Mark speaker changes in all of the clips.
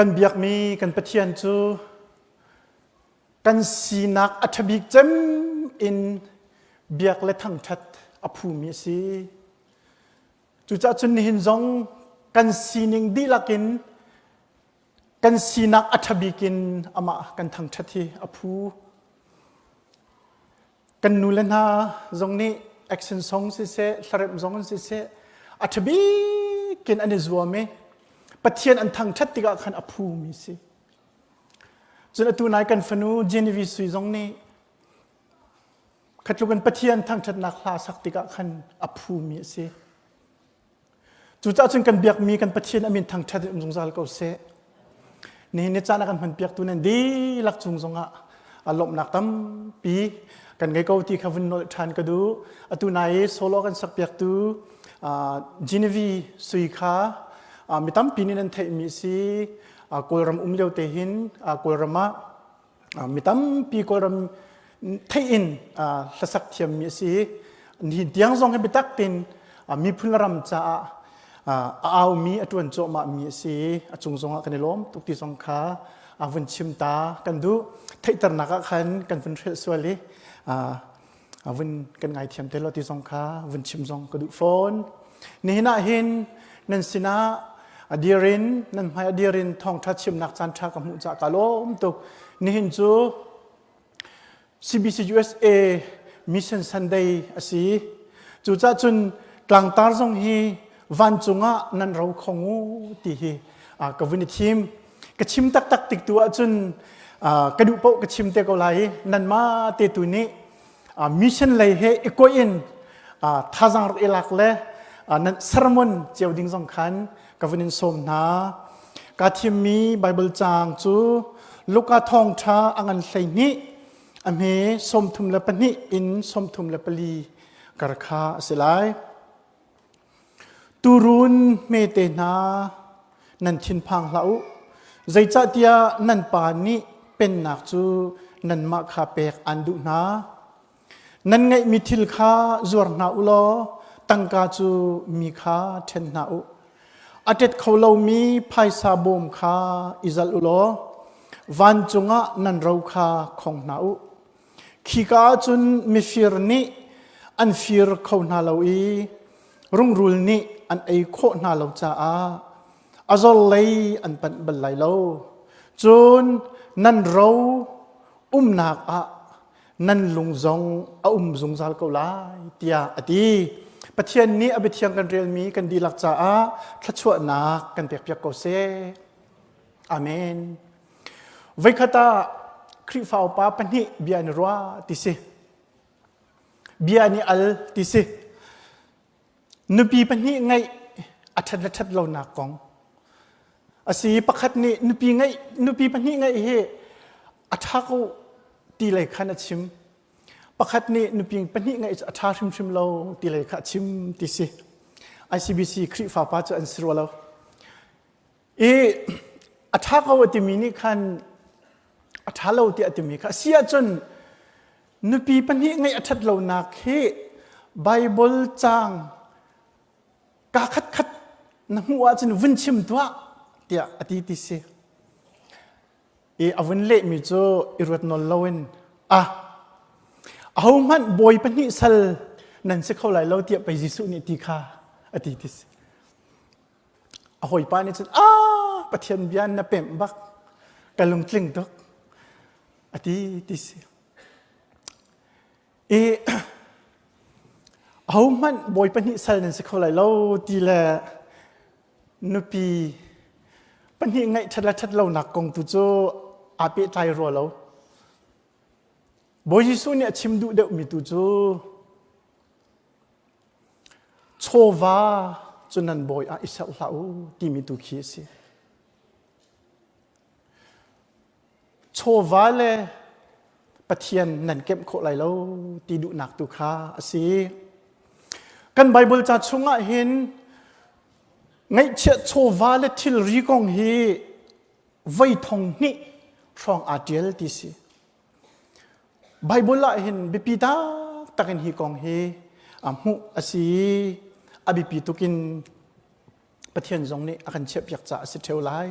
Speaker 1: Kan biakmi kan Pathian cu kan sinak a ṭhabik cem in biak le thangṭhat a phumi a si. Cucaah cun nihin zong kan sining dihlak in kan sinak a ṭhabik in amah kan thangṭhat hi a phu. Kan nu le hna zong nih action song siseh, hlaremh zong in siseh, a ṭhabik in an i zuam i Pathian an thangṭhat tikah khan a phumi si. Cun atu nai kan fanu Genevieve Sui zong nih khatluk in Pathian thangṭhatnak hla sak tikah khan a phumi a si. Cucaah cun kan biakmi kan Pathian a min thangṭhat in um zungzal ko seh. Nihin ni caan a kan hmanpiaktu nan dihlak cung zongah a lawmhnak tampi kan ngei ko ti kha vun nolh ṭhan ka duh. Atu nai i solo kan sakpiaktu Genevieve Sui kha mi tampi nih nan theihmi a si. Kawlram um lio te hin Kawlram ah mi tampi Kawlram theih in hlasak thiammi a si. Nihin tiang zong hi biatak tein miphun ram caah a aumi a ṭuan cuahmahmi a si. A cung zongah kan i lawm tuk ti zong kha a vun chim ta kan duh. Theihternak ah khan kan vun hrelh sual i vun kan ngaithiam te lo ti zong kha vun chim zong ka duh fawn. Nihin ah hin nan sinah a dir in nan hmai a dir in thawngṭha chimnak caan ṭha ka hmuh caah ka lawm tuk. Nihin cu CBC USA Mission Sunday a si. Cucaah cun tlangtar zong hi vancung ah nan ro khong u ti hi ka vun i thim. Ka chim taktak tik tu ahcun ka duh paoh ka chim te ko lai i nanmah te tu nih mission lei he i koih in thazaang rak i lak le nan sermon cio ding zong khan ka vun in sawm hna. Ka thimmi Bible caang cu Luka thawngṭha a ngan 12 a hme 32 in 34 kar kha a si lai. Tuurun hmete hna nan thinphang hlah u, zeicahtiah nan Pa nih pennak cu nanmah kha pek aan duh hna. Nan ngeihmi thil kha zuar hna u law tangka cu mi kha ṭhen hna u. A ṭet kho lomi phaisa bawm kha i zalh u law vancung ah nan ro kha khong hna u. Khika ah cun mifir nih an fir kho hna lo i rungrul nih an ei khawh hna lo caah a zor lei an panh bal lai lo. Cun nan ro umnak ah nan lung zong a um zungzal ko lai tiah a ti. Pathian nih a biathiang kan relmi kan dihlak caah thluachuahnak kan pekpiak ko seh. Amen. Voikhat ah Khrihfa upa pahnih bia an i ruah ti si. Bia an i al ti si. Nupi pahnih ngeih a ṭhat le ṭhat lonak kong. A si pakhat nih nupi ngeih nupi pahnih ngeih hi a ṭha ko ti lei khan a chim. Pakhat nih nupi pahnih ngeih cu a ṭha hrimhrim lo ti lei kha a chim ti si. ICBC Khrihfa pa cu an si rua lo. I a ṭha ko a timi nih khan a ṭha lo tiah a timi kha a si ahcun nupi pahnih ngeih a ṭhat lonak hi Bible caang kaa khatkhat na hmuh ahcun vun chim tuah tiah a ti ti si. I a vun lehmi cu i ruat nawl loin ah ahohmanh bawi pahnih sal nan si kho lai lo tiah pei Jesuh nih ti kha a ti ti si. A hawipa nih cun ah Pathian bia na pemh bak ka lungtling tuk a ti ti si. I ahohmanh bawi pahnih sal nan si kho lai lo ti le nupi pahnih ngeih ṭhat le ṭhat lonak kong tu cu aa pehtlai rua lo. Bawi Jesuh nih a chim duh deuhmi tu cu Chawva cu nan bawi ah i serh hlah u timi tu khi a si. Chawva le Pathian nan kemh khawh lai lo ti duhnak tu kha a si. Kan Bible ca chungah hin ngaihchiah chawva le thilri kong hi voi thong hnih hrawng aa ṭial ti si. Bible ah hin biapi taktak in hi kong hi hmuh a si i a biapi tuk in Pathian zong nih a kan chiahpiak caah a si ṭheo lai.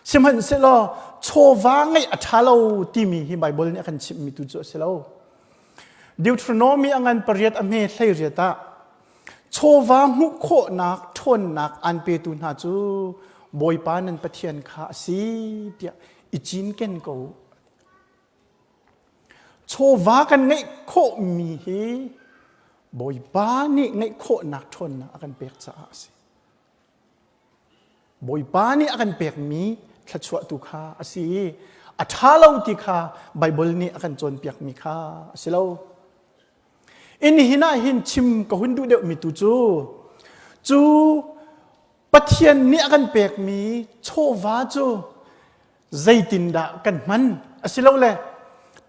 Speaker 1: Sihmanhsehlaw chawva ngeih a ṭha lo timi hi Baibal nih a kan chimhmi tu cu a si lo. Deuteronomy a ngan pariat a hme 18 ah chawva hmuh khawhnak ṭhawnnak aan petu hna cu Bawipa nan Pathian kha a si tiah i cinken ko. Chawva kan ngeih khawhmi hi Bawipa nih ngeih khawhnak ṭhawnnak a kan pek caah a si. Bawipa nih a kan pekmi thluachuah tu kha a si i a ṭha lo ti kha Baibal nih a kan cawnpiakmi kha a si lo. In hin ah hin chim ka hun duh deuhmi tu cu cu Pathian nih a kan pekmi chawva cu zeitindah kan hman asilole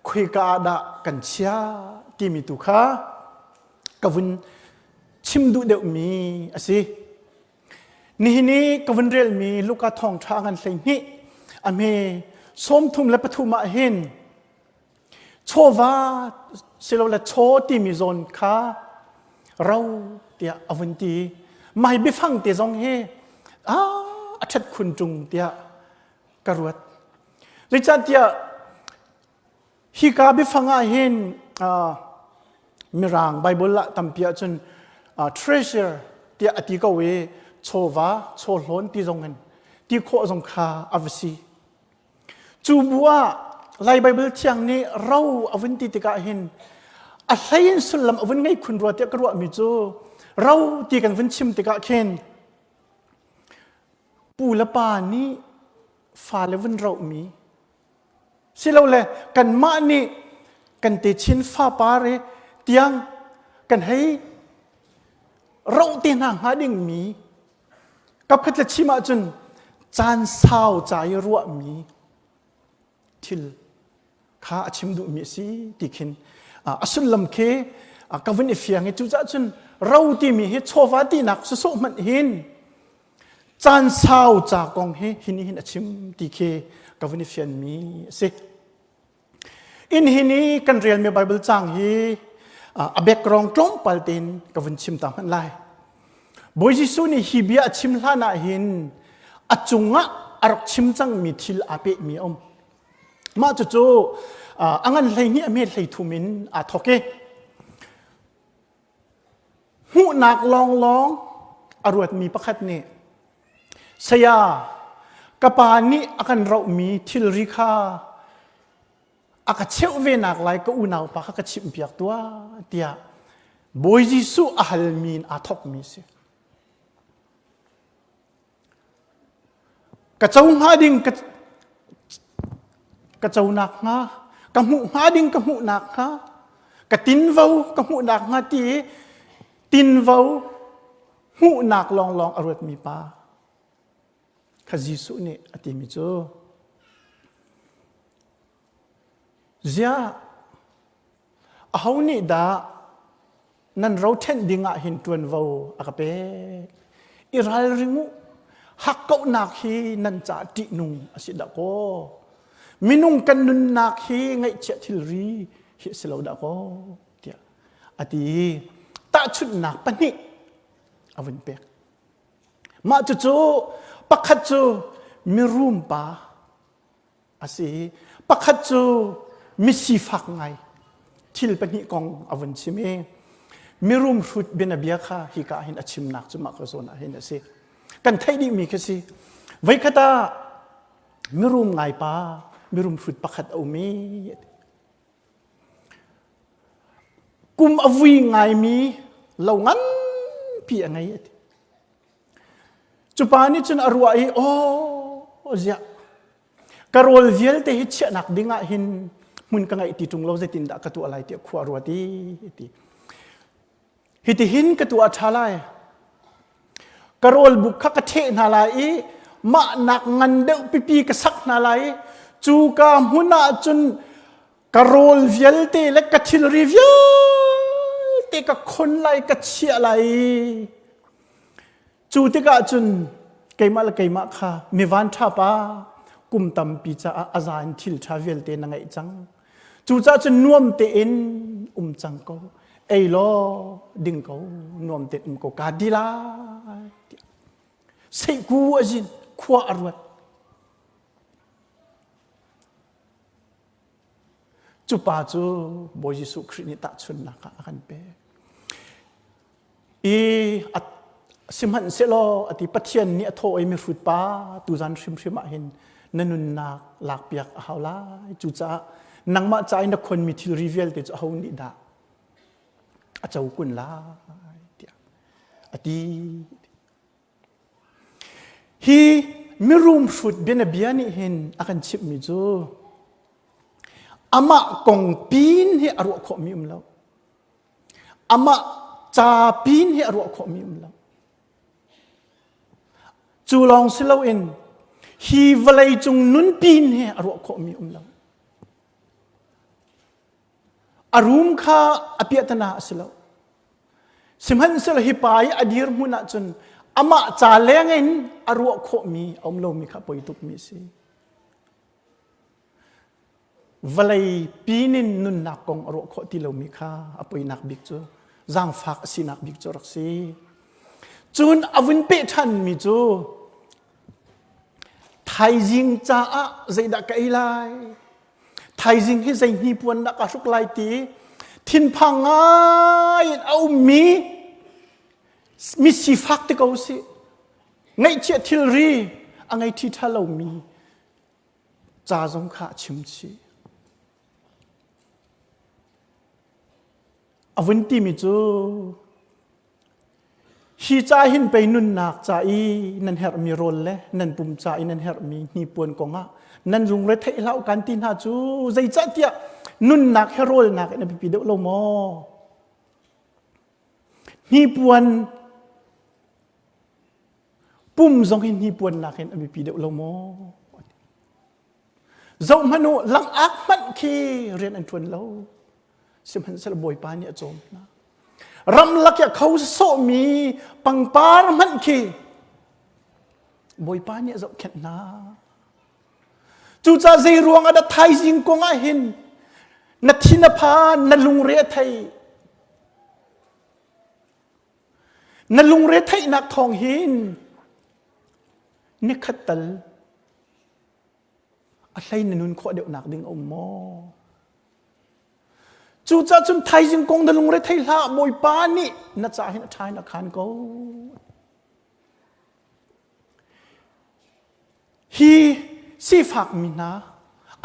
Speaker 1: khoika ah dah kan chiah timi tu kha ka vun chim duh deuhmi a si. Nihin i ka vun relmi Luka thawngṭha ngan 12 a hme 33 ah hin chawva silole chaw timi zawn kha ro tiah a vun ti. Mai biafang te zong hi a a ṭhat khun ṭung tiah ka ruat. Zeicahtiah Hika biafang ah hin Mirang Bible ah tampi ahcun treasure tiah a ti ko i chawva, chawhlawn ti zong in ti khawh zong kha a va si. Cu bu ah Lai Bible thiang nih ro a vun ti tikah hin a hlei in sullam a vun ngei khun rua tiah ka ruahmi cu ro ti kan vun chim tikah khin pu le pa nih fale vun rohmi Silole kanmah nih kan techin fapar i tiang kan hei roh te hna hnga dingmi kapkhat le chim ahcun caan sau ca i ruahmi thil kha a chim duhmi a si ti khin a sullam khi ka vun i fiang i cucaah cun ro timi hi chawva tinak sawsawh hmanh hin Caan sau ca kong hi hi nih hin a chim ti khi ka vun i fianmi a si. Inn hi ni kan relmi Bible caang hi a background tlawmpal tein ka vun chim ta hmanh lai. Bawi Jesuh nih hi bia a chim hlan ah hin a cungah a rak chim cangmi thil aa pehmi a um. Mah cucu a ngan 12 a hme 33 in aa thawk i Hmuhnak lawnglawng a ruatmi pakhat nih saya ka pa nih a kan rohmi thilri kha a ka cheuh ve nak lai ka unau pa kha ka chimhpiak tuah tiah Bawi Jesuh a halmi in aa thawkmi a si. Ka co hnga ding ka, ka conak hnga, ka hmuh hnga ding ka hmuhnak hnga, ka tinvo ka hmuhnak hnga ti i tinvo hmuhnak lawnglawng a ruatmi pa kha Jesuh nih a timi cu ziah aho nih dah nan ro ṭhenh ding ah hin ṭuanvo a ka pek. I ralring u. Hakkauhnak hi nan caah ṭihnung a si dah kaw. Minung kan nunnak hi ngaihchiah thilri hi a si lo dah kaw tiah a ti i tahchunhnak pahnih a vun pek. Mah cucu pakhat cu mirum pa a si. Pakhat cu misifak ngai thil pahnih kong a vun chim i mirum hrut bianabia kha hika ah hin a chimnak cu mah ka zawn ah hin a si. Kan theih dihmi khi si. Voikhat ah mirum ngai pa mirum hrut pakhat a um i kum a vui ngaimi lo nganpi a ngei a ti. Cu pa nih cun a ruah i aw ziah ka rawl vialte hi chiahnak ding ah hin hmun ka ngeih ti ṭung lo zeitindah ka tuah lai tiah khua a ruat i ti. Hitihin ka tuah ṭha lai. Ka rawl buk kha ka ṭheh hna lai i mah nak ngan deuh pipi ka sak hna lai i cu ka hmun ah cun ka rawl vialte le ka thilri vialte ka khon lai ka chiah lai Cu tikah cun keimah le keimah kha mi vanṭha pa kum tampi caah a za in thil ṭha vialte na ngeih cang. Cucaah cun nuam tein um cang ko. Ei law ding ko, nuam tein um ko kaa di lai. Tiah. Seihku a zin, khua a ruat. Cu pa cu Bawi Jesuh Khrih nih tahchunhnak ah a kan pek. I sihmanhsehlaw ati Pathian nih a thawh i mihrut pa tuzan hrimhrim ah hin na nunnak lakpiak a hau lai. Cucaah nangmah ca i na khonmi thilri vialte cu aho nih dah a co kun lai tiah a ti. Hi mirum hrut bianabia nih hin a kan chimhmi cu amah kong pin hi a ruah khawhmi um lo. Amah ca pin hi a ruah khawhmi um lo. Cu lawng si loin hi vawlei cung nun pin hi a ruah khawhmi um lo. A rum kha a piahtana a si lo. Sihmanhsehlaw hi pa i a dirhmun ahcun amah ca leng in a ruah khawhmi a um lomi kha poi tukmi a si. Vawlei pin in nunnak kong a ruah khawh ti lomi kha a poinak bik cu zaangfak a sinak bik cu a rak si. Cun a vun peh ṭhanmi cu thaizing caah zeidah ka ei lai? Thaizing hi zei hnipuan dah ka hruk lai ti thinphang ngai in a ummi mi sifak ti ko si ngaihchiah thilri a ngei ṭhi ṭha lomi ca zong kha a chim chih. A vun timi cu Hi ca hin pei nunnak ca i nan herhmi rawl le nan pum ca i nan herhmi hnipuan kongah nan lungre theih hlah u kan ti hna cu zeicahtiah nunnak he rawlnak in a biapi deuh lo maw? Hnipuan pum zong hi hnipuan nakin a biapi deuh lo maw? Zohhmanh u, langak hmanh khi rian an ṭuan lo. Sihmanhsehlaw Bawipa nih a cawm hna. Ramlak i a kho sawhmi pangpar hmanh khi Bawipa nih a zohkhenh hna. Cucaah zei ruang ah dah thaizing kong ah hin na thin a phan, na lungre a thei. Na lungre theihnak thawng hin nikhat tal a hlei na nun khawh deuhnak ding a um maw? Cucaah cun thaizing kong na lungre thei hlah Bawipa nih na ca hin a ṭha in a khan ko. Hi sifak mi hna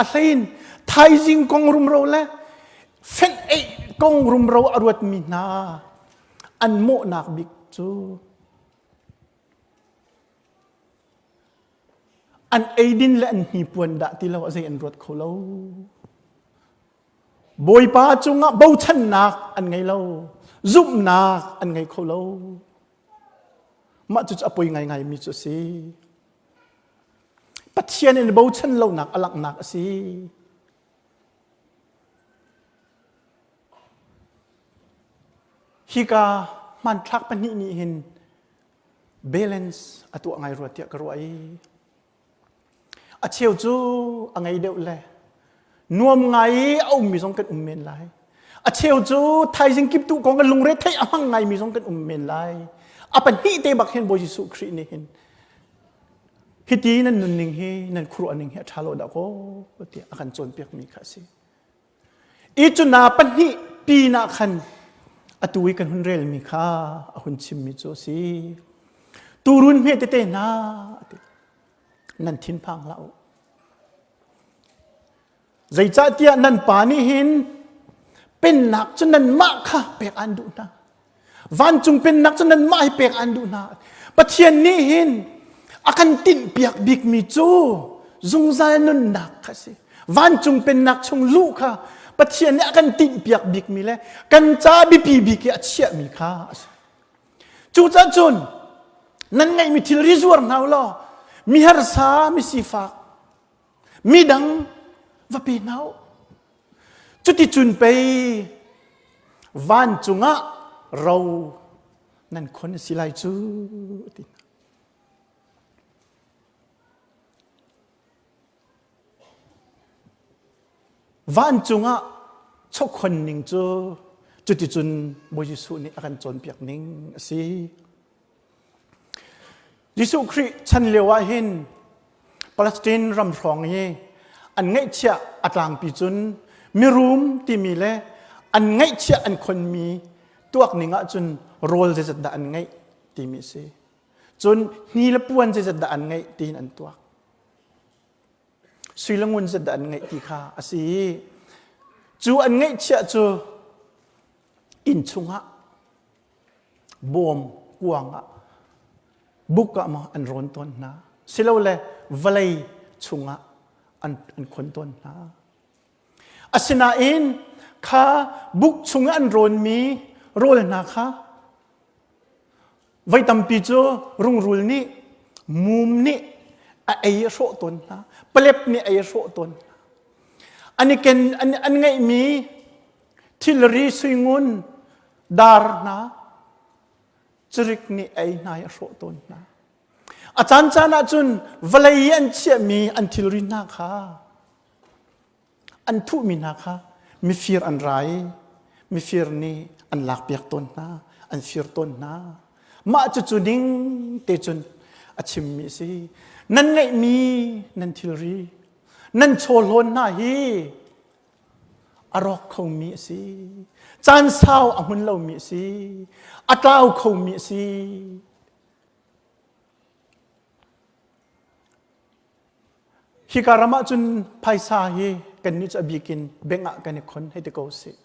Speaker 1: a hlein thaizing kong rumro le fenh eih kong rumro a ruatmi hna an mawhnak bik cu An eidin le an hnipuan dah ti lo a zei an ruat kho lo. Bawipa cungah bochannak an ngei lo. Zumhnak an ngei kho lo. Mah cu a poi ngaingai mi cu a si. Pathian in bochan lonak a langhnak a si. Hika hmanthlak pahnih nih hin balance a tuah ngai rua tiah ka ruah i a cheu cu a ngei deuh le nuam ngai i a ummi zong kan um men lai a cheu cu thaizing kip tu kong lungre theih a hmang ngaimi zong kan um men lai a pahnih te bak hin Bawi Jesuh Khrih nih hin hiti nan nunning hi nan khuaruah ning hi a ṭha lo dah kaw tiah a kan cawnpiakmi kha a si I cu na pahnih pinah khan atu i kan hun relmi kha a hun chimmi cu a si. Tuurun hme tete hna nan thinphang hlah u. Zeicahtiah nan pa nih hin pennak cu nanmah kha pek aan duh hna. Vancung pennak cu nanmah hi pek an duh hna. Pathian nih hin a kan tinhpiak bikmi cu zungzal nunnak kha si. Vancung pennak chung luh kha Pathian nih a kan tinhpiak bikmi le kan ca biapi bik i a chiahmi kha a si. Cucaah cun nan ngeihmi thilri zuar hna u law mi harsa, mi sifak, midang va pe hna u. Cuticun pei vancung ah ro nan khon a si lai cu ti hna. Vancung ah chawkhon ning cu cuticun Bawi Jesuh nih a kan cawnpiak ning a si. Jesuh Khrih chan lio ah hin Palestine ram hrawng hi an ngaihchiah a tlangpi cun Mirum timi le an ngaihchiah an khonmi tuak ning ahcun rawl zeizat dah an ngeih timi a si. Cun hni le puan zeizat dah an ngeih tiin an tuak. Sui le ngun zat dah an ngeih ti kha a si. Cu an ngeihchiah cu inn chungah bawm kuang ah buk ah maw an rawn tawn hna silole vawlei chungah an, an khon tawn hna. Asinain kha buk chung an rawnmi rawl hna kha voi tampi cu rungrul nih mum nih a ei a hrawh tawn hna palep nih ei a hrawh tawn hna an i ken an, an ngeihmi thilri suingun dar hna cirik nih ei hna i a hrawh tawn hna a caan caan ahcun vawlei i an chiahmi an thilri hna kha An thuhmi hna kha mifir an ra i mifir nih an lakpiak tawn hna, an fir tawn hna. Mah cucu ding te cun a chimmi a si. Nan ngeihmi nan thilri, nan chawhlawn hna hi a rawk khomi a si. Caan sau a hmun lomi a si. A tlau khomi a si. Hika ram ah cun phaisa hi kannih cu a bik in bank ah kan i khon hei ti ko sih.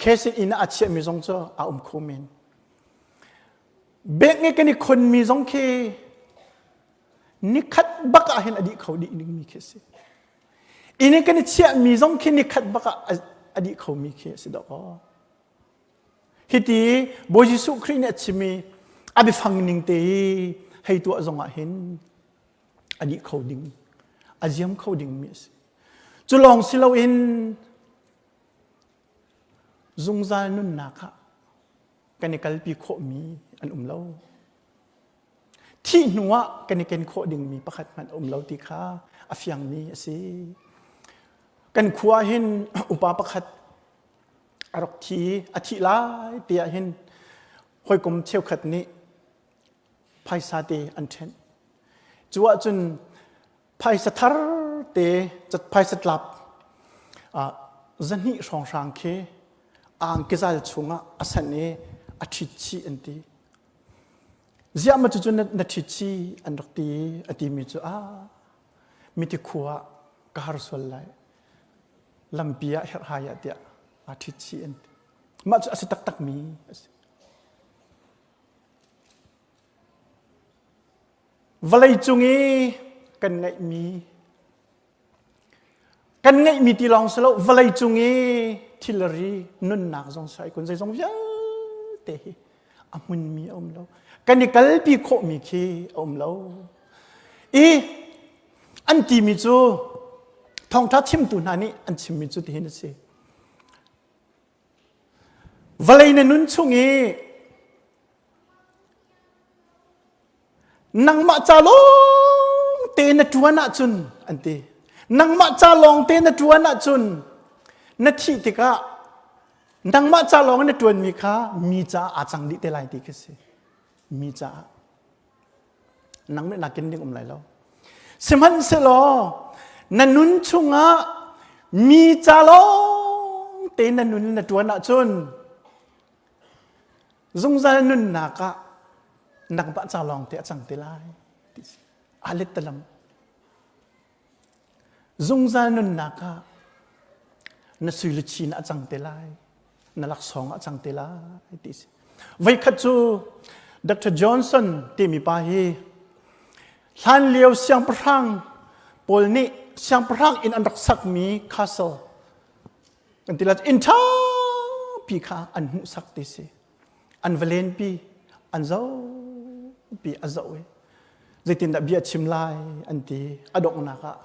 Speaker 1: Cash in inn ah a chiahmi zong cu a um kho men. Bank i kan i khonmi zong khi nikhat bak ah hin a dih kho dih dingmi khi a si. Inn i kan i chiahmi zong khi nikhat bak ah a dih khomi khi a si dawh. Hiti Bawi Jesuh Khrih nih a chim i a biafang ning te i hei tuah zong ah hin a dih kho ding, a ziam kho dingmi a si. Cu lawng si loin zungzal nunnak ah kan i kalpi khawhmi an um lo. Thih hnu ah kan i ken khawh dingmi pakhat hmanh a um lo ti kha a fiangmi a si. Kan khua hin upa pakhat a rak thi a thih lai te ah hin hawikom cheukhat nih phaisa te an ṭhenh. Cu ahcun phaisa thar te phaisa tlap zahnih hrawnghrang khi angkizal chungah a sanh i a ṭhit chih an ti. Ziah ma cucu na ṭhit chih an rak ti a timi cu ah miti khua ah ka har sual lai. Lampi ah herhhai ah tiah aa ṭhit chih an ti. Mah cu a si taktakmi a si. Vawlei cung i kan ngeihmi kan ngeihmi ti lawng si lo vawlei cung i thilri nunnak zong sai kun zeizong vialte hi a hmunmi a um lo kan i kalpi khawhmi khi a um lo i an timi cu thawngṭha chimtu hna nih an chimmi cu tihin a si Vawlei na nun chung i nangmah ca lawng te na ṭuan ahcun an ti. Nangmah ca lawng te na ṭuan ahcun na thih tikah nangmah ca lawng na ṭuanmi kha mi caah aa cang dih te lai ti khi si. Mi caah. Nang nih naa ken ding um lai lo. Sihmanhsehlaw na nun chungah mi ca lawng te na nun na ṭuan ahcun zungzal nunnak ah nangmah ca lawng te a cang te lai ti si. Aa let talam. Zungzal nunnak ah na sui luchin a cang te lai. Na laksawng a cang te lai ti si. Voikhat cu Dr. Johnson timi pa hi hlanlio siangpahrang pawl nih siangpahrang inn an rak sakmi castle kan ti la inn ṭhapi kha an hmuhsak ti si. An va lenpi, an zohpi, a zoh i zeitindah bia chim lai an ti. A donghnak ah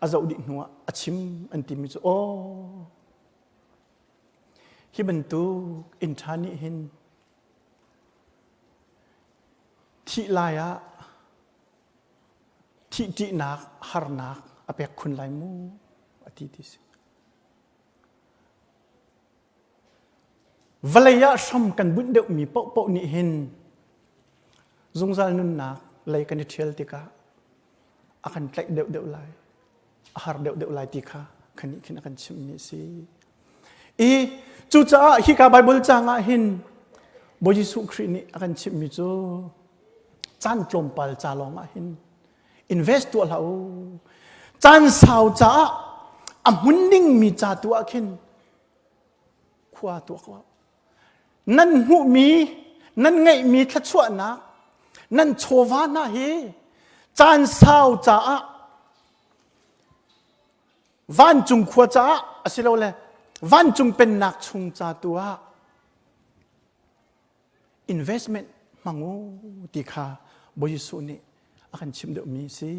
Speaker 1: a zoh dih hnuah a chim an timi cu aw hi bantuk inn ṭha nih hin thih lai ah thih ṭihnak harnak a pek khun lai mu a ti ti si. Vawlei ah hram kan bunh deuhmi paohpaoh nih hin zungzal nunnak lei kan i ṭhial tikah a kan tlaih deuhdeuh lai, a har deuhdeuh lai ti kha Khanih khin a kan chimhmi a si. I cucaah hika Bible caang ah hin Bawi Jesuh Khrih nih a kan chimhmi cu caan tlawmpal ca lawng ah hin invest tuah hlah u. Caan sau caah a hmun dingmi ca tu ah khin khua tuah ko. Nan hmuhmi, nan ngeihmi thluachuahnak, nan chawva hna hi caan sau caah vancung khua caah asilole vancung pennak chung ca tu ah investment hmang u ti kha Bawi Jesuh nih a kan chimh deuhmi a si.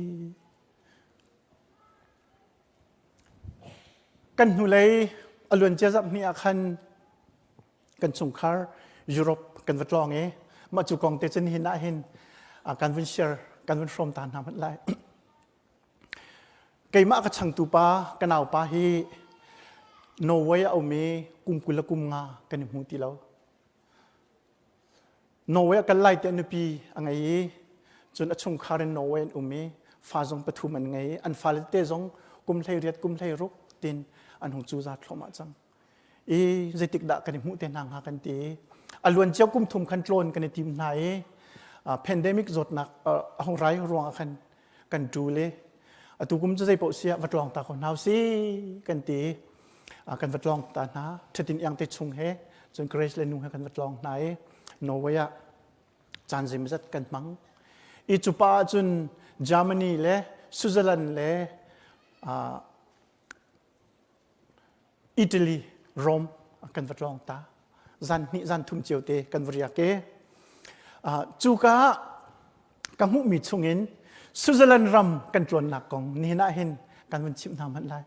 Speaker 1: Kan hnulei a luancia zarhhnih ah khan kan chungkhar Europe kan va tlawng i mah cu kong te cun hin ah hin kan vun share kan vun hrawm ta hna hmanh lai. Keimah ka changtu pa ka naupa hi Norway a um i kum 20 le kum nga kan i hmu ti lo. Norway a kal lai tiah nupi a ngei i cun a chungkhar in Norway an um i fa zong pathum an ngei i an fale tete zong kum 18 kum 16 tin an hung cuza thluahmah cang. I zeitik dah kan i hmuh te hna hnga kan ti. A luan cia kum thum khan tlawn kan i tim hna i pandemic zawtnak a hung rai ruangah khan kan ṭul i atu kum cu zei paoh si ah va tlawng ta ko hna si kan ti kan va tlawng ta hna ṭhatin iang te chung he cun Grace le nu he kan va tlawng hna i Norway ah caan zeimazat kan hmang i cu pa ahcun Germany le Switzerland le Italy Rome kan va tlawng ta zan hnih zan thum cio te kan va riak i cuka ka hmuhmi chungin Switzerland ram kan tlawnnak kong nihin ah hin kan vun chimh hna hmanh lai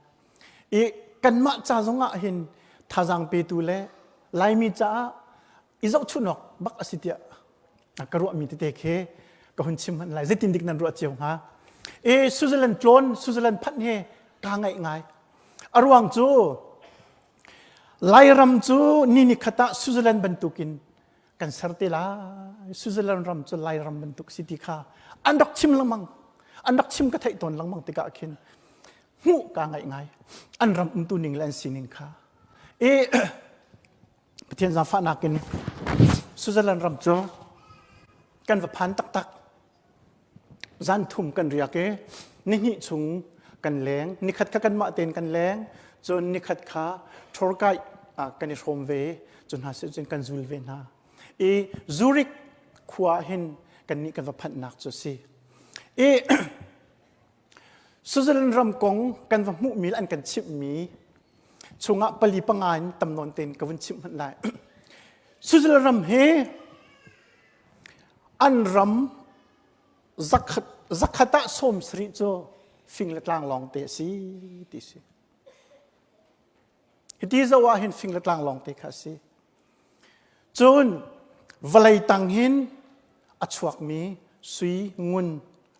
Speaker 1: i kanmah ca zong ah hin thazaang petu le Laimi caah i zohchunh awk bak a si tiah ka ruahmi tete khi ka hun chim hmanh lai zeitin dik nan ruah cio hnga e Switzerland tlawn Switzerland phanh he kaa ngaih ngai a ruang cu Lairam cu ni ni khat ah Switzerland bantukin kan ser te lai Switzerland ram cu Lairam bantuk si ti kha an rak chim lengmang an rak chim ka theih tawn lengmang tikah khin hmuh kaa ngaih ngai an ram umtu ning le an sining kha e Pathian zaangfahnak in Switzerland ram cu kan va phan taktak. Zan thum kan riak i nihnih chung kan leng. Nikhat kha kanmah tein kan leng. Cun nikhat kha tour guide kan i hrawm ve. Cu hna sin cun kan zul ve hna. I Zurich khua hin kannih kan va phanhnak cu a si. I Switzerland ram kong kan va hmuhmi le an kan chimhmi chungah pali panga in tam nawn tein ka vun chimh hmanh lai. Switzerland ram hi an ram zakhat, zakhat ah sawm sarih cu fing le tlang lawng te a si ti si. Hiti zoh ah hin fing le tlang lawng te kha a si. Cun vawlei tang hin a chuakmi sui, ngun,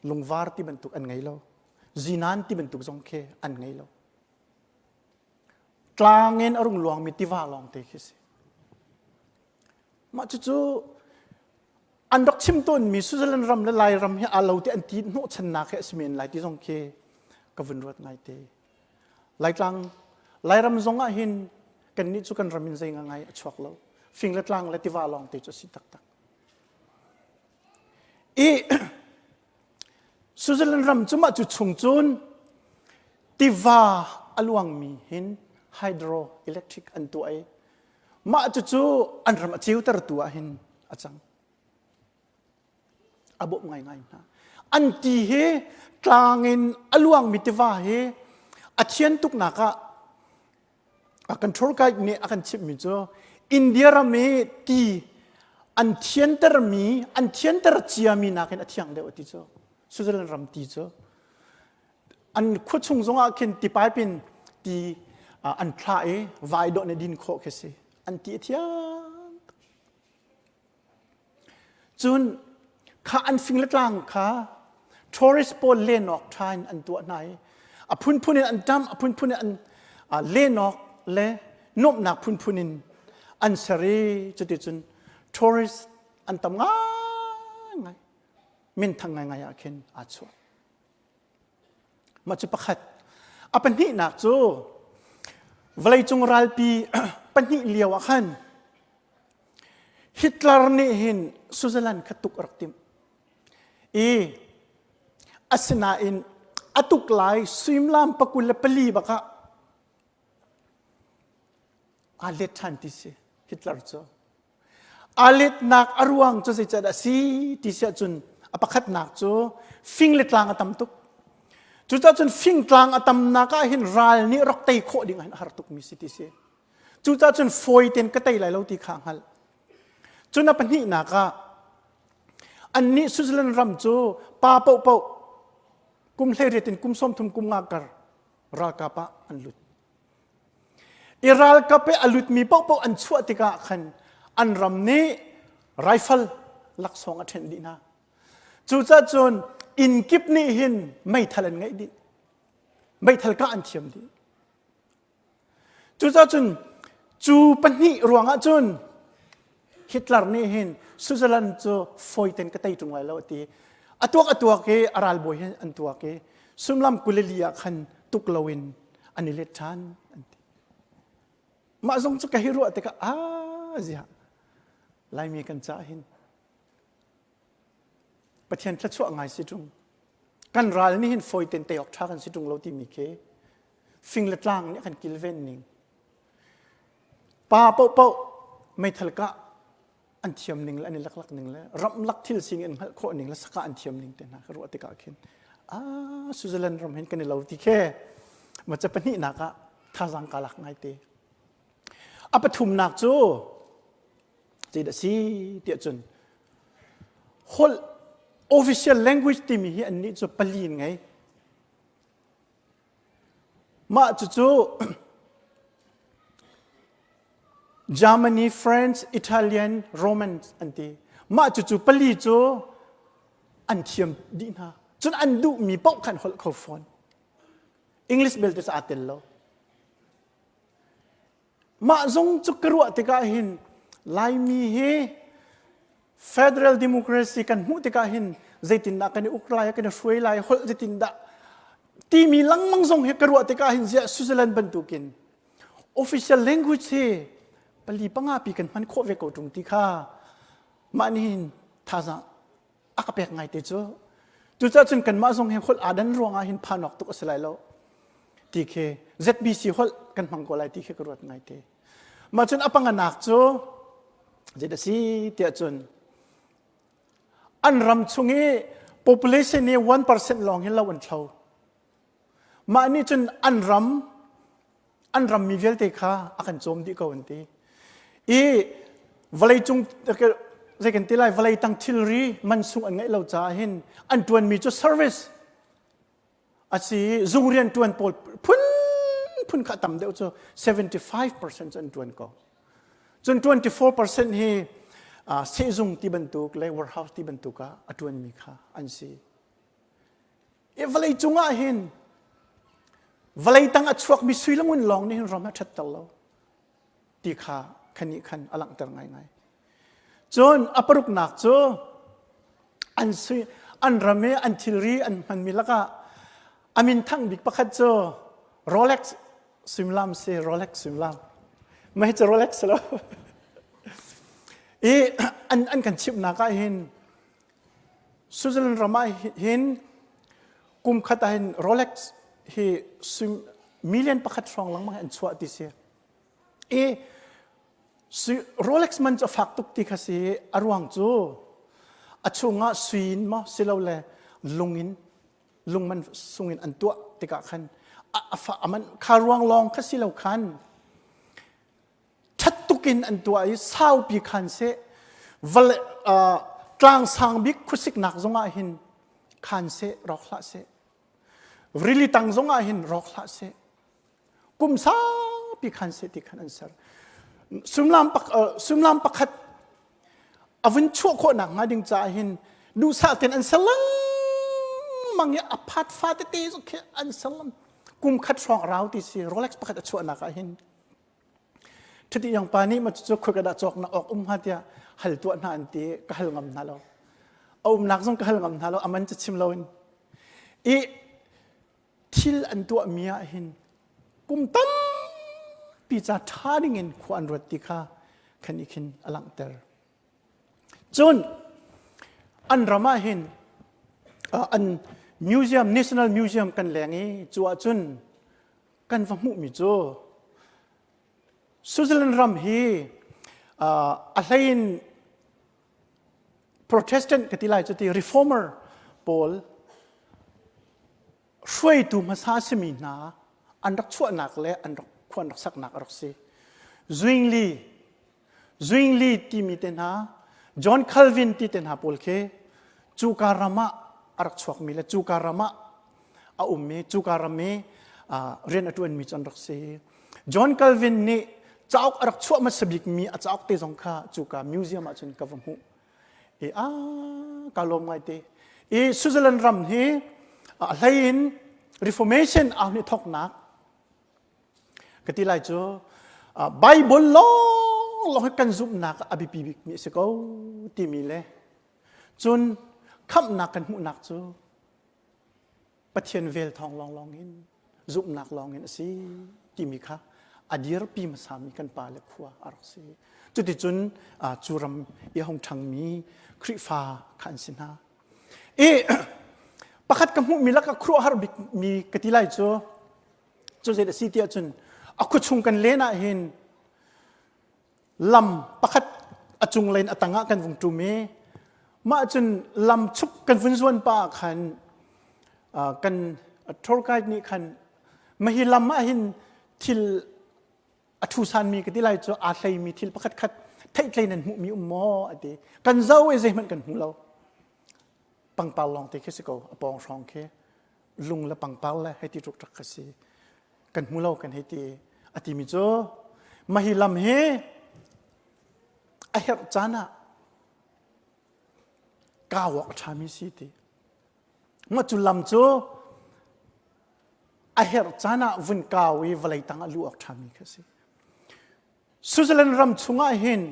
Speaker 1: lungvar ti bantuk an ngei lo. Zinan ti bantuk zong khi an ngei lo. Tlang in a rung luangmi tiva lawng te khi si. Mah cucu an rak chim tawnmi Switzerland ram le Lairam hi aa lo ti an ti hnawhchannak hi a si men lai ti zong khi ka vun ruat ngai te. Laitlang Lairam zong ah hin kannih cu kan ram in zei ngai a chuak lo. Fing le tlang le tiva lawng te cu a si taktak. I Switzerland ram cu mah cu chung cun tiva a luangmi hin hydroelectric an tuah i mah cucu an ram a ceutertu ah hin a cang. A bawmh ngaingai hna. An ti hi tlang in a luangmi tiva hi a thian tuknak ah a kan tour guide nih a kan chimhmi cu India ram i ti an thiantermi an thianter ciami nakin a thiang deuh ti cu Switzerland ram ti cu an khua chung zongah khin ti pipe in ti an thlah i vai dawh nih din khawh khi si an ti a thiang Cun kha an fing le tlang kha tourist pawl len awk ṭha in an tuah hna i a phunphun in an ṭam, a phunphun in an len awk le nuamhnak phunphun in an ser i cuticun tourist an tam ngaingai minthang ngaingai ah khin aa chuah. Mah cu pakhat. A pahnihnak cu. Vawleicung ralpi pahnih lio ah khan Hitler nih hin Switzerland kha tuk a rak timh. I asinain a tuk lai suimilam 24 bak ah aa let ṭhan ti si Hitler cu. Aa letnak a ruang cu zeicahdah a si ti si ahcun a pakhatnak cu fing le tlang a tam tuk. Cucaah cun fingtlang a tamnak ah hin ral nih rak tei khawh ding ah hin a har tukmi si ti si. Cucaah cun fawi tein ka tei lai lo ti kha a hngalh. Cun a pahnihnak ah annih Switzerland ram cu pa paohpaoh kum 18 in kum 30 kum nga kar ralkap ah an lut. I ralkap i a lutmi paohpaoh an chuah tikah khan an ram nih rifle laksawng a ṭhenh dih hna. Cucaah cun inn kip nih hin meithal an ngeih dih. Meithal kah an thiam dih. Cucaah cun cu pahnih ruangah cun Hitler nih hin Switzerland cu fawi tein ka tei ṭung lai lo a ti. A tuak a tuak i a ralbawi hin an tuak i sumlam kulili ah khan tuk loin an i let ṭhan an ti. Mah zong cu ka hi ruah tikah aa ziah Laimi kan cah hin Pathian thluachuah ngai si ṭung. Kan ral nih hin fawi tein tei awk ṭha kan si ṭung lo timi khi fing le tlang nih a kan kilven ning. Pa paohpaoh meithal kah an thiam ning le an i laklak ning le ramlak thil sining an hngalh khawh ning le saka an thiam ning te hna ka ruah tikah khin ah Switzerland ram hin kan i lo ti khe ma ca pahnihnak ah thazaang ka lak ngai te a pathumnak cu zeidah si tiah cun holh official language timi hi annih cu pali in ngei Mah cucu Germany, French, Italian, Roman an ti. Mah cucu pali cu an thiam dih hna. Cun an duhmi paoh khan holh kho fawn. English belte cu aa tel lo. Mah zong cu ka ruah tikah hin Laimi hi federal democracy kan hmuh tikah hin zeitindah kan i uk lai, kan i hruai lai, holh zeitindah timi lengmang zong hi ka ruah tikah hin ziah Switzerland bantukin official language hi pali panga pi kan hman khawh ve ko ṭung ti kha mah nih hin thazaang a ka pek ngai te cu cucaah cun kanmah zong hi holh aa dan ruangah hin phan awk tuk a si lai lo ti khi ZBC holh kan hmang ko lai ti khi ka ruat ngai te mah cun a panganak cu zeidah si tiah cun an ram chung i population hi 1% lawng hi lo an thlo Mah nih cun an ram an rammi vialte kha a kan cawm dih ko an ti. I vawleicung zei kan ti lai vawlei tang thilri mansung an ngeih lo caah hin an ṭuanmi cu service a si i zung rian ṭuan pawl phunphun kha tam deuh cu 75% cu an ṭuan ko. Cun 24% hi sehzung ti bantuk le warehouse ti bantuk ah a ṭuanmi kha an si. I vawlei cungah hin vawlei tang a chuakmi sui le ngun lawng nih hin ram a ṭhatter lo ti kha khan nih khan a langhter ngaingai. Cun a paruknak cu an sui an ram i an thilri an hmanmi lakah a minthang bik pakhat cu Rolex suimilam si Rolex suimilam. Mah hi cu Rolex lo. I an, an kan chimhnak ah hin Switzerland ram ah hin kum khat ah hin Rolex hi million pakhat hrawng lengmang an chuah ti si. I Rolex man cu a fak tuk ti kha si a ruang cu a chungah sui in maw silole lung in lung man sung in an tuah tikah khan a fa a man kha ruang lawng kha si lo khan ṭhat tuk in an tuah i saupi khan seh vale tlang sang bik khuasiknak zongah hin khan seh rawk hlah seh rili tang zongah hin rawk hlah seh kum saupi khan seh ti khan an ser sumlam pak sumlam pakhat a vun chuah khawhnak hnga ding caah hin duhsah ten an ser lengmang i a phat fa tete zong khi an ser kum khat hrawng rau ti si Rolex pakhat a chuahnak ah hin Ṭhiti yang pa nih ma cucu khoi dah cawk na awk um hnga tiah hal tuah hna an ti ka hal ngam hna lo. A umnak zong ka hal ngam hna lo aman cu chim loin. I thil an tuah mi ah hin kum tampi tampi ca ṭha dingin khua an ruat ti kha khan i khin a langhter. Cun an ram ah hin an museum National Museum kan leng i cu ahcun kan va hmuhmi cu Switzerland ram hi a hlei in Protestant ka ti lai cu ti reformer pawl hruaitu hmasa simi hna an rak chuahnak le an rak khua an rak saknak a rak si. Zwingli Zwingli timi te hna John Calvin ti te hna pawl khi cuka ram ah a rak chuakmi le cuka ram ah a ummi cuka ram i rian a ṭuanmi cu an rak si. John Calvin nih cauk a rak chuah hmasa bikmi a cauk te zong kha cuka museum ah cun ka va hmuh. I a ka lawm ngai te. I Switzerland ram hi a hlei in Reformation aa nih thawknak ka ti lai cu Bible lawng lawng hi kan zumhnak a biapi bikmi a si ko timi le cun khamhnak kan hmuhnak cu Pathian vel thawng lawnglawng in zumhnak lawng in a si timi kha a dirpi hmasami kan pa le khua a rak si. Cuticun cu ram i hong ṭhangmi Khrihfa kha an si hna. I pakhat ka hmuhmi lakah khuaruahhar bikmi ka ti lai cu cu zei a si tiah cun a khuachung kan len ah hin lam pakhat a cung len a tangah kan vung ṭum i mah cun lam chuk kan vun zuan pa ah khan kan tour guide nih khan mahi lam ah hin thil a ṭhusanmi ka ti lai cu aa hleimi thil pakhat khat theihtlei nan hmuhmi um maw a ti kan zo i zeihmanh kan hmu lo pangpar lawng te khi si ko a pawng hrawng khi lung le pangpar le hei ti ṭuk ṭak kha si kan hmu lo kan hei ti a timi cu mahi lam hi a herh caan ah kau awk a ṭhami si ti ma cu lam cu a herh caan ah vun kau i vawlei tang ah luh awk ṭhami kha si Switzerland ram chungah hin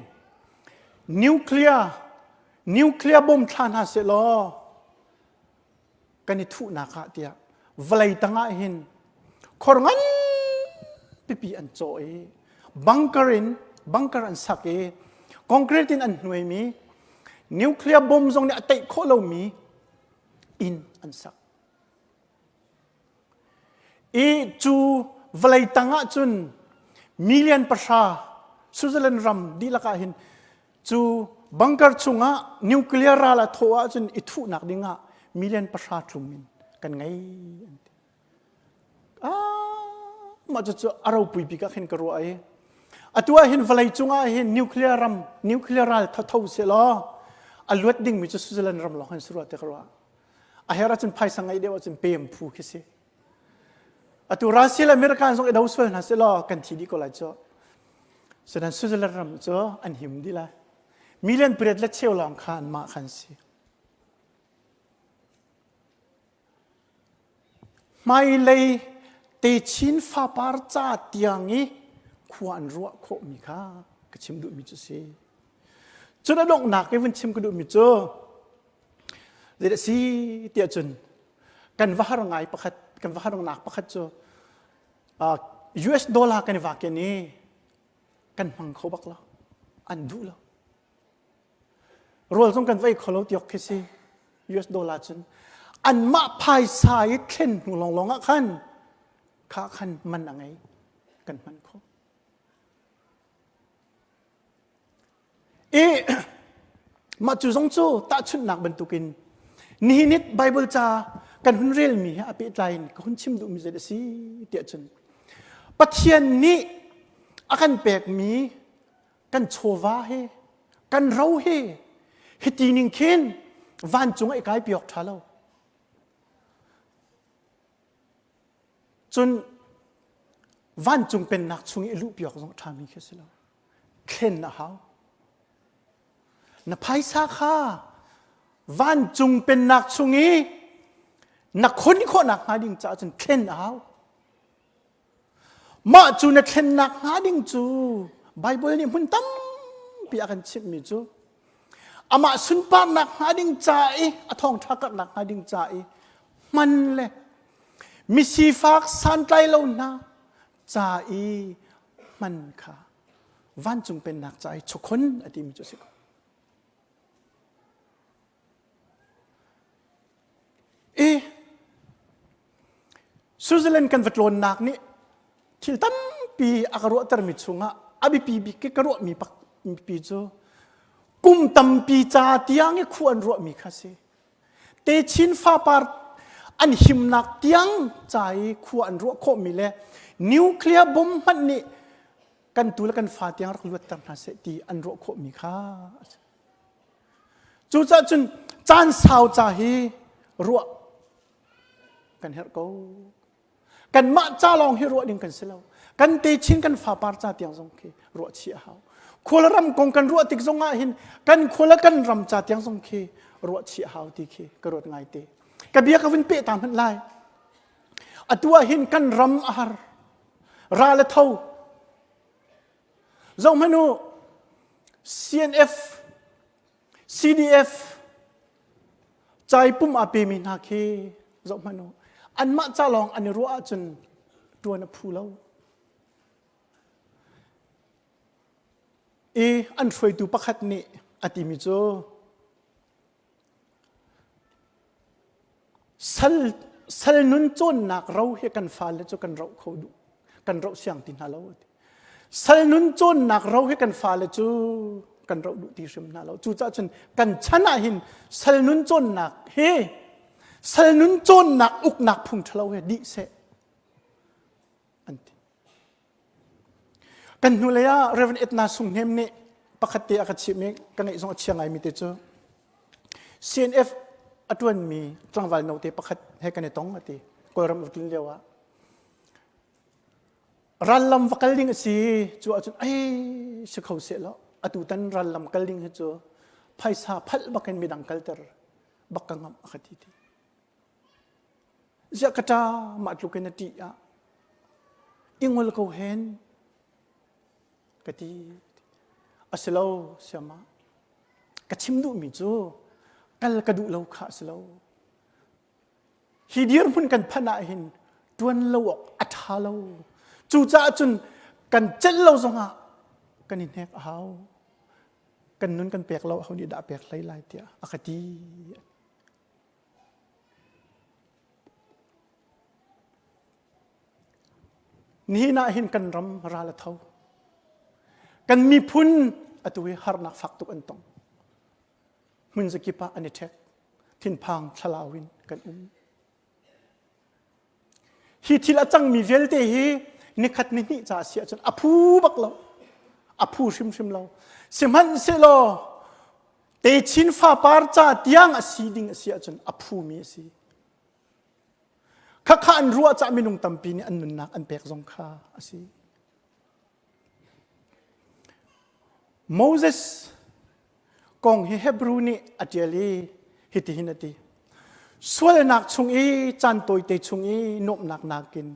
Speaker 1: nuclear nuclear bomb thla hna seh law kan i thuhnak ah tiah vawlei tangah hin khor ngan pipi an cawh i bunker in bunker an sak i concrete in an hnuaimi nuclear bomb zong nih a teih khawh lomi inn an sak I cu vawlei tang ah cun million pahra Switzerland ram dihlak ah hin cu bunker chungah nuclear ral a thawh ahcun i thuhnak dingah million pahra tlum in kan ngei an ti. Ah, mah cu a ropui bik ah khin ka ruah i atu ah hin vawlei cungah hin nuclear ram nuclear ral thotho se law a luat dingmi cu Switzerland ram lawng hin si rua te ka ruah. A her ahcun phaisa ngeih deuh ahcun pem phu khi si. Atu Russia le American zong i do sual hna seh kan thi dih ko lai cu. Sedan Switzerland ram cu an him dih lai. Million pariat le cheu lawng kha anmah khan si. Hmailei techin fapar ca tiang i khua an ruah khawhmi kha ka chim duhmi cu si. Cun a donghnak i vun chim ka duhmi cu Zeidah si tiah cun kan va har ngai pakhat kan va harnak pakhat cu US dollar kan i vaken i kan hmang kho bak lo an duh lo rawl zong kan vei kho lo tiok khi si US dollar cun anmah phaisa i thlen hnu lawnglawng ah khan kha khan man a ngei kan hman khawh I mah cu zong cu tahchunhnak bantukin nihin ni Bible ca kan hun relmi he a pehtlai in ka hun chim duhmi zei a si tiah cun Pathian nih a kan pekmi kan chawva he kan ro he hiti ning khin vancung ah i kai piawk ṭha lo. Cun vancung pennak chung i luh piawk zong a ṭhami khi a si lo. Thlen a hau. Na phaisa kha vancung pennak chung i na khon khawhnak hnga ding caah cun thlen a hau. Mah cu na thlennak hnga ding cu Bible nih hmun tampi a kan chimhmi cu amah sunparnak hnga ding ca i a thawngṭha karhnak hnga ding ca i hman le misifak santlai lo hna ca i hman kha vancung pennak ca i chawkhon a timi cu a si ko. I Switzerland kan va tlawnnak nih thil tampi a ka ruahtermi chungah a biapi bik ka ruahmi pi cu kum tampi ca tiang i khu an ruahmi kha si. Techin fapar an himnak tiang ca i khua an ruah khawhmi le nuclear bomb hmanh nih kan tu le kan fa tiang rak luatter hna seh ti an ruah khawhmi kha a si. Cucaah cun caan sau ca hi ruah kan herh ko. Kanmah ca lawng hi ruah ding kan si lo. Kan techin kan fapar ca tiang zong khi ruah chih a hau. Khual ram kong kan ruah tik zong ah hin kan khual kan ram ca tiang zong khi ruah chih a hau ti khi ka ruat ngai te. Ka bia ka vun peh ta hmanh lai. Atu ah hin kan ram a har. Ra le tho. Zohhmanh u, CNF, CDF, caipum aa pemi hna khi zohhmanh u. Anmah ca lawng an i ruah ahcun ṭuan a phu lo. I an hruaitu pakhat nih a timi cu Sal, sal nun cawnnak ro hi kan fale cu kan roh kho duh kan roh siang ti hna lo ati. Sal nun cawnnak ro hi kan fale cu kan roh duh ti hrim hna lo. Cucaah cun kan chan ah hin sal nun cawnnak hi sal nun cawnnak uknak phung ṭhalo he dih seh an ti. Kan hnulei ah Reverend Edna Sung Hnem nih pakhat te a ka chimh i ka ngaih zong a chia ngaimi te cu CNF a ṭuanmi tlangval note pakhat he kan i tong a ti Kawlram va tlun lio ah rallam va kal ding a si cu ahcun ei si kho seh law atu tan rallam kal ding hi cu phaisa phalh bakin midang kalter bak ka ngamh a ka ti ti Ziah ka ṭa mah tluk in a ṭih ah i ngol ko hen ka ti. A si lo siama. Ka chim duhmi cu kal ka duh lo kha a si lo. Hi dirhmun kan phanh ah hin ṭuan lo awk a ṭha lo. Cucaah cun kan celh lo zongah kan i hnek a hau. Kan nun kan pek lo aho nih dah pek hlei lai tiah a ka ti. Nihin ah hin kan ram ral a tho. Kan miphun atu hi harnak fak tuk an tong. Hmun zakip ah an i ṭhek. Thinphang thlalau in kan um. Hi thil a cangmi vialte hi nikhat nihnih ca a si ahcun a phu bak lo. A phu hrimhrim lo. Sihmanhsehlaw techin fapar ca tiang a si ding a si ahcun a phumi a si. Khakha an ruah cah minung tampi nih an nunnak an pek zong kha a si. Moses kong hi Hebrew nih a ṭial i hitihin a ti. Sualnak chung i caan tawite chung i nuamhnak nakin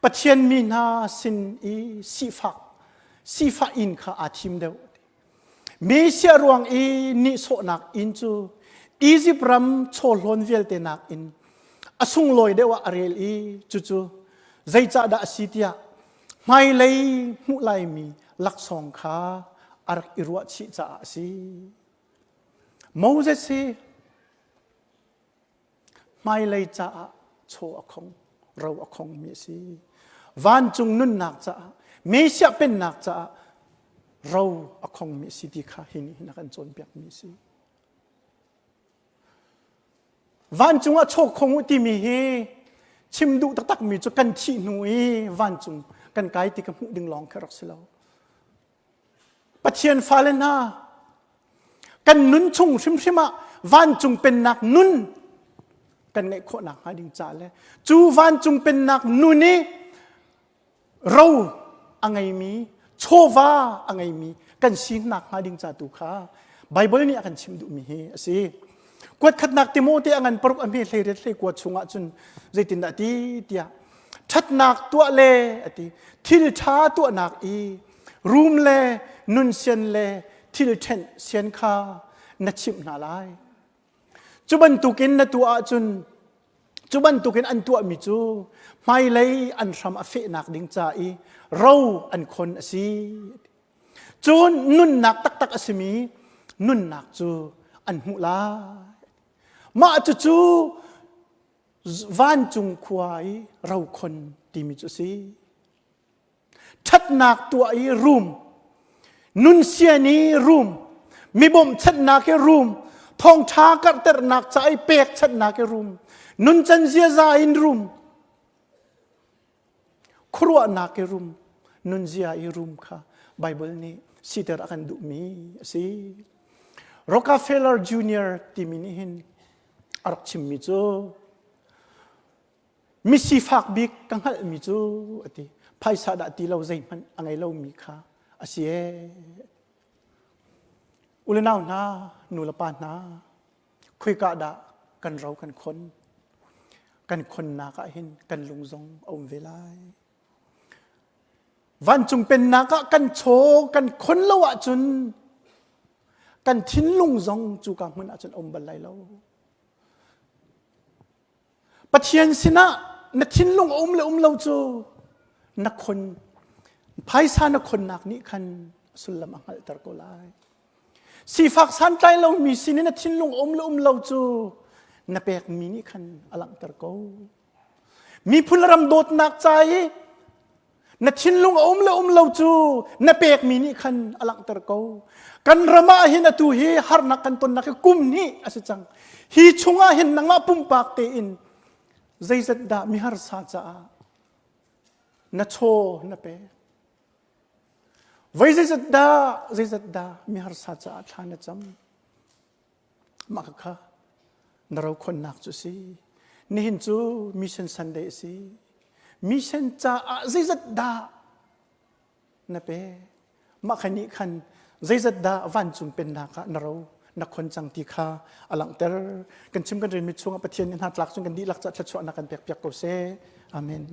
Speaker 1: Pathian mi hna sin i sifak sifah inn kha aa thim deuh. Messiah ruang i nihsawhnak inn cu Izipt ram chawhlawn vialte nakin a sunglawi deuh ah a rel i cucu zeicahdah a si tiah hmailei hmuh laimi laksawng kha a rak i ruahchih caah a si. Moses hi hmailei caah chaw a khong, ro a khongmi a si. Vancung nunnak caah, Messiah pennak caah ro a khongmi a si ti kha hi nih hin a kan cawnpiakmi a si. Vancung ah chaw khong u timi hi chim duh taktakmi cu kan thih hnu i vancung kan kai ti ka hmuh ding lawng khi rak si lo. Pathian fale hna kan nun chung hrimhrim ah vancung pennak nun kan ngeih khawhnak hnga ding ca le cu vancung pennak nun i ro a ngeimi chawva a ngeimi kan sinak hnga ding ca tu kha Bible nih a kan chim duhmi hi a si. Kuatkhatnak Timote a ngan paruk a hme hleiriat hleikua chungah cun zeitindah ti tiah ṭhatnak tuah le a ti thil ṭha tuahnak i rum le nunsian le thil ṭhenh sian kha na chimh hna lai. Cu bantukin na tuah ahcun. Cu bantukin an tuahmi cu hmailei an hram a fehnak ding ca i ro an khon a si. Cun nunnak taktak a simi nunnak cu an hmuh lai. Mah cucu vancung khua i rokhon timi cu a si. Ṭhatnak tuah i rum, nunsian i rum, mi bawmhchanhnak i rum, thawngṭha karhternak ca i pekchanhnak i rum, nuncan ziaza in rum, khuaruahnak i rum, nunzia i rum kha Baibal nih siter a kan duhmi a si. Rockefeller Jr. timi nih hin a rak chimmi cu Misifak bik ka hngalhmi cu a ti. Phaisa dah ti lo zeihmanh a ngei lomi kha a si ee. U le nau hna, nu le pa hna, khuika dah kan ro kan khon? Kan khonnak ah hin kan lung zong a um ve lai. Vancung pennak ah kan chaw kan khon lo ahcun kan thinlung zong cuka hmun ahcun a um bal lai lo. Pathian sinah na thinlung a um le um lo cu na khon phaisa na khonnak nih khan sullam a hngalhter ko lai. Sifak santlai lomi sin in na thinlung a um le um lo cu na pekmi nih khan a langhter ko. Miphun ram dawtnak ca i Na thinlung a um le um lo cu na pekmi nih khan a langhter ko. Kan ram ah hin atu hi harnak kan tonnak hi kum hnih a si cang. Hi chungah hin nangmah pumpak tein zeizat dah miharsa caah na chaw na pek. Voi zeizat dah zeizat dah miharsa caah thla na cam. Mah kha na rokhonnak cu si. Nihin cu Mission Sunday a si. Mission caah zeizat dah na pe? Mah kha nih khan zeizat dah vancung pennak ah na ro na khon cang ti kha a langhter. Kan chim kan relmi chungah Pathian nih hna tlak cun kan dihlak cah thluachuahnak kan pek piak ko seh. Amen.